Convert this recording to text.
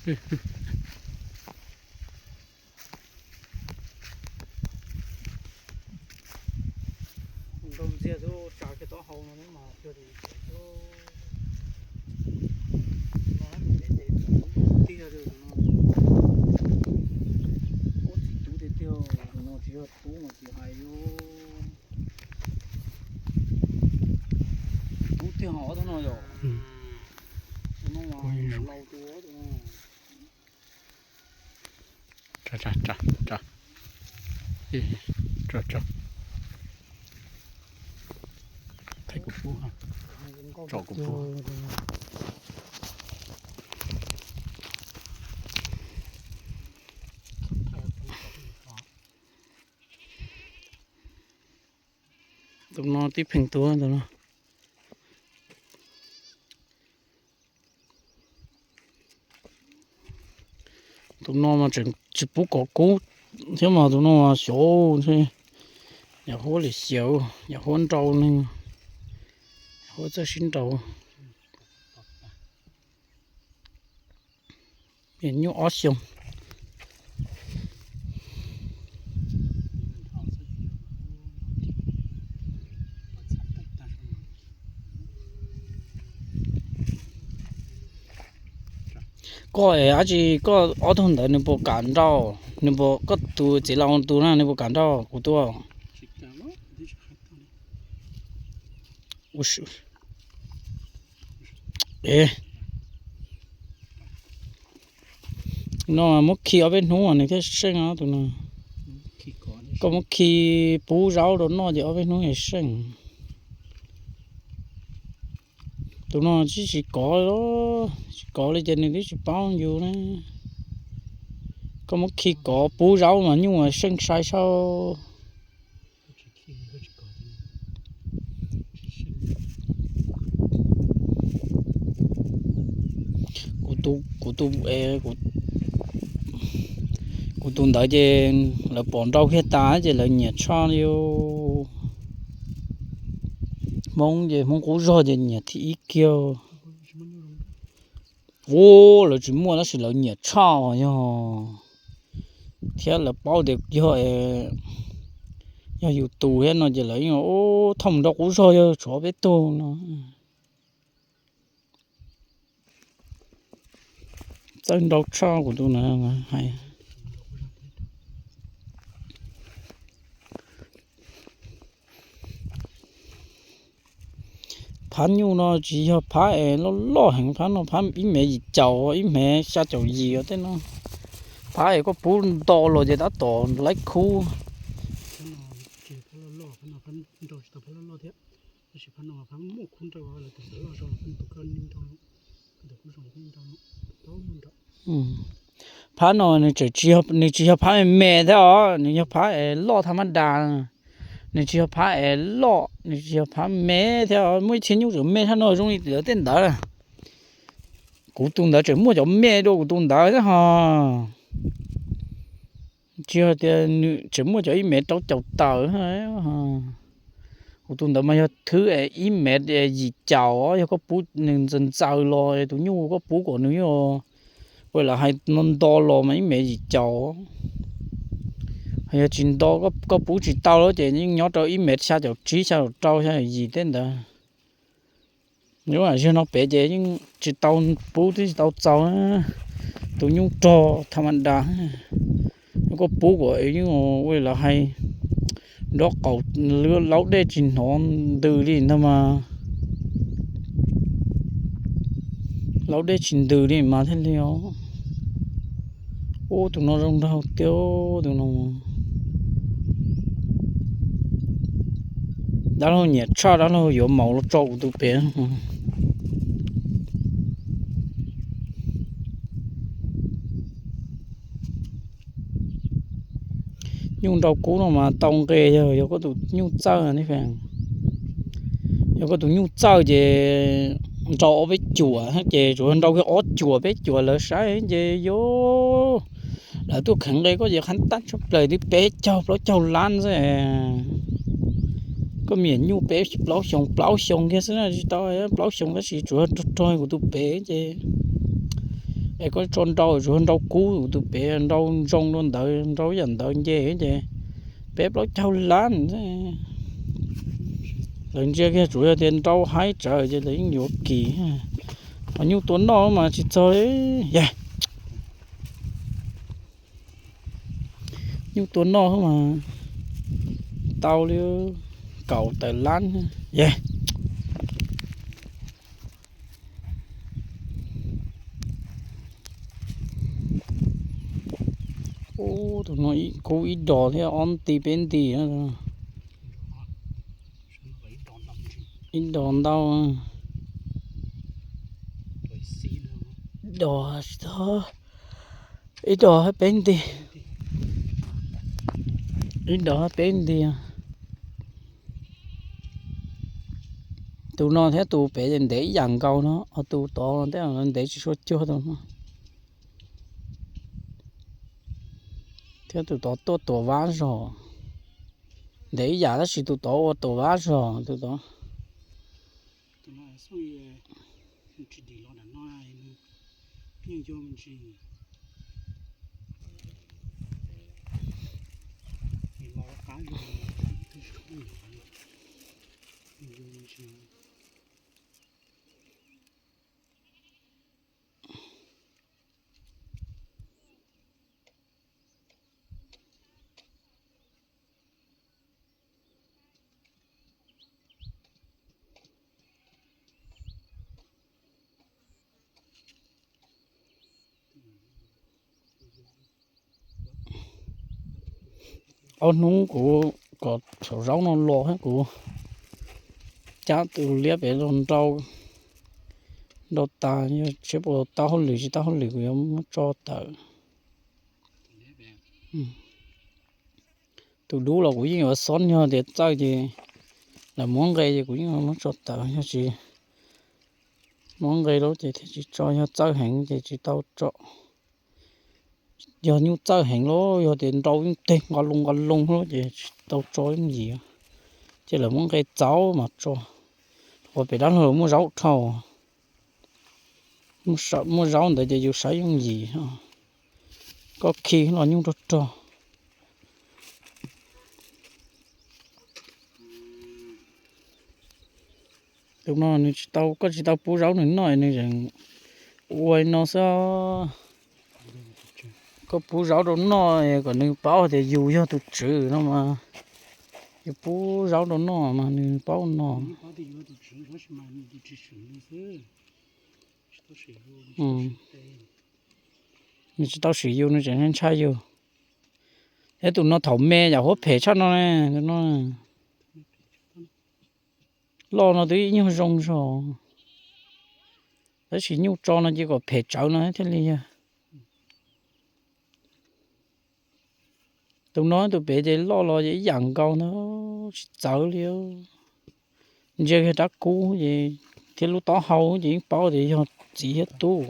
Nrau ntxiag xwb, tsav kiag taub hau no mas cuag tus tsev, tus tsev tiag tiag, tus no ua txiv tub tiag tiag, tus no tsis yog tub mas tsis hais li. Tub tiag hos ob tug no yom. Tus no mas laus tus ob tug no. Tso, tso, tso, tso. Tso, tso. Thaij kuv pub, tso kuv pub. Tus no tib pheej tuag tus no. Tus no mas tseem tsis pub kov kub thiab mas tus no mas xyov ntshe yam huab li xyaw, yam huab nrau ne, yam huab txawj sib nrau. Nyuj ob xyoos. Koj es dab tsi, koj ob tug ntawd nws puas kam nrau? Nws puas, koj tus txiv laus tus na nws puas kam nrau kuv tus? No muab khi ob peb hnub nws thiaj seej tus no. Koj muab khi pub zaub rau noj ces ob peb hnub seej. Tus no tsis, tsis kov, tsis kov li ces nws twb tsis paub yus na. Koj muab khi kov pub zaub mas nyuj mas seej sai saib. Kuv tus, kuv tus ntawd ces lawv pom nrau kiag tas ces lawv nyiam tshaj li. Hmoob ces Hmoob qub zog ces nyiam thib ib kiag. Ua lawv tsis muaj tab sis lawv nyiam tshaj yog, thiab lawv paub tias yog, yog yus tus thiab no ces lawv yeej thauj mus nrau qub zog yog tshuav peb tug no. Txawj nrau tshaj kuv tus na hais. Phab nyuj no tsis yog phab es loj loj heev, phab no phab ib mev yim caum, ib mev xya caum yim tej no. Phab es koj pub nto los ces tab tom laib khub. Phab no nws tseem tsis, nws tsis yog phab me me thiab os, nws yog phab es loj tha mab das. Nws tsis yog phab es loj, nws tsis yog phab me thiab os. Muaj ib txhia nyuj tseem me thiab no zoo li lawv tej ntawd. Kuv tus ntawd tseem muaj cov me dua kuv tus ntawd thiab hos. Tsis yog tias nws tseem muaj cov ib mev rau caum tawm. Kuv tus ntawd mas yog thwb ib mev yim caum, yog koj pub nws ntxaws ntxaws los tus nyuj koj pub kom nws ua lawv hais no nto los mas ib mev yim caum. Yog tsis nto, koj pub tsis tau lawm ces yeej nyob rau ib mev xya caum tsib, xya caum rau, xya caum yim tej ntawd. Yus ziag no pem ces yeej tsis tau pub, twb tsis tau txaus. Tus nyuj rog tha ma das, koj pub kom yeej ua li lawv hais, nrob qaum laub dej tsis hnov ntws li ntag mas. Laub dej tsis ntws li mas thiaj li os. Ub, tus no zoo nraug tiag tus no. Dab laug nyiam tshaj, dab laug yuav maum los tso kuv tus pem. Nyuj nrau kub no mas tau nqe yog, yog koj tus nyuj txawj ne. Yog koj tus nyuj txawj ces nrau ob peb cuam ces tsuas nrau kiag ob cuam peb cuam lawv saib ces yog lawv tuaj kheev nqe koj ces qhab tab tshaj plaws twb peb caug plaub caug lab xwb. Koj me nyuam nyuj peb plaub xyoo, plaub xyoo kiag xwb na, tsis tau plaub xyoo tab sis tsuas rog rog kuv tus pem ces Es koj tso nrau tsuas yog nrau kub, tus pem nrau ntsoog rau ntawd, nrau yam ntawd nce ces peb plaub caug lab. Lawv ntsia kiag tsuas yog tias nrau haib tsawv ces lawv yeej yuav kim. Ho nyuj tua noj mas tsis txog li. Yog nyuj tua noj mas tau li kaum tawm lab. Yog tus no kub ib dos thiab ob nti peb nti. Ib dos ntau. Ib dos, ib dos peb nti. Ib dos peb nti. Tus no thiab tus pem ntev ib yam nkaus no, ho tus tod tej ntev tsis sua cuag tau no. Thiab tus tod tuaj tuam vab zog. Ntev ib yam tab sis tus tod ua tuam vab zog tus tod. Ob hnub kuv kom saum zaub no los thiab kuv cab tus liab pem los nrau, nrau tas, yog seb puas tau hauj lwm, tsis tau hauj lwm kuv yuav muab tso tawm. Tus dub los kuv yeej yuav xob, yog tias txawj ces lawv muab nqe ces kuv yeej muab tso tawm, yog tsis muab nqe lawm ces thiaj tsis tso, yog txawj heev ces tsis tau tso. Yog nyuj txawj heev los yog tias nrau yeej teg nqa loo nqa loo lawm ces tsis tau tso yooj yim, ces lawv muab nqe txaus mas tso. Ua pem dab laug muaj zaub dhau, muaj zaub ntawd ces yus saib yooj yim, koj khi los nyuj rog rog. Tus no nws tsis tau, koj tsis tau pub zaub nws noj nws tseem ua li no xwb. Koj pub zaub rau noj kom nws paub tias yus yog tus tswv no mas, yus pub zaub rau noj mas nws paub no. Nws tsis tau sim yus, nws tseem ntshai yus. Thiab tus no thaum me yam huab phem tshaj no ne, tus no loj no twb ib nyuag zoo zog, tab sis nyuj tso no ces kom phem tsawv no thiaj li yog. Tus no tus pem ces loj los ces ib yam nkaus ntag, tsis txawv li. Ntsia kiag rab kub ces thiab lub taub hau ces yeej paub tias yog txiv thiab tub.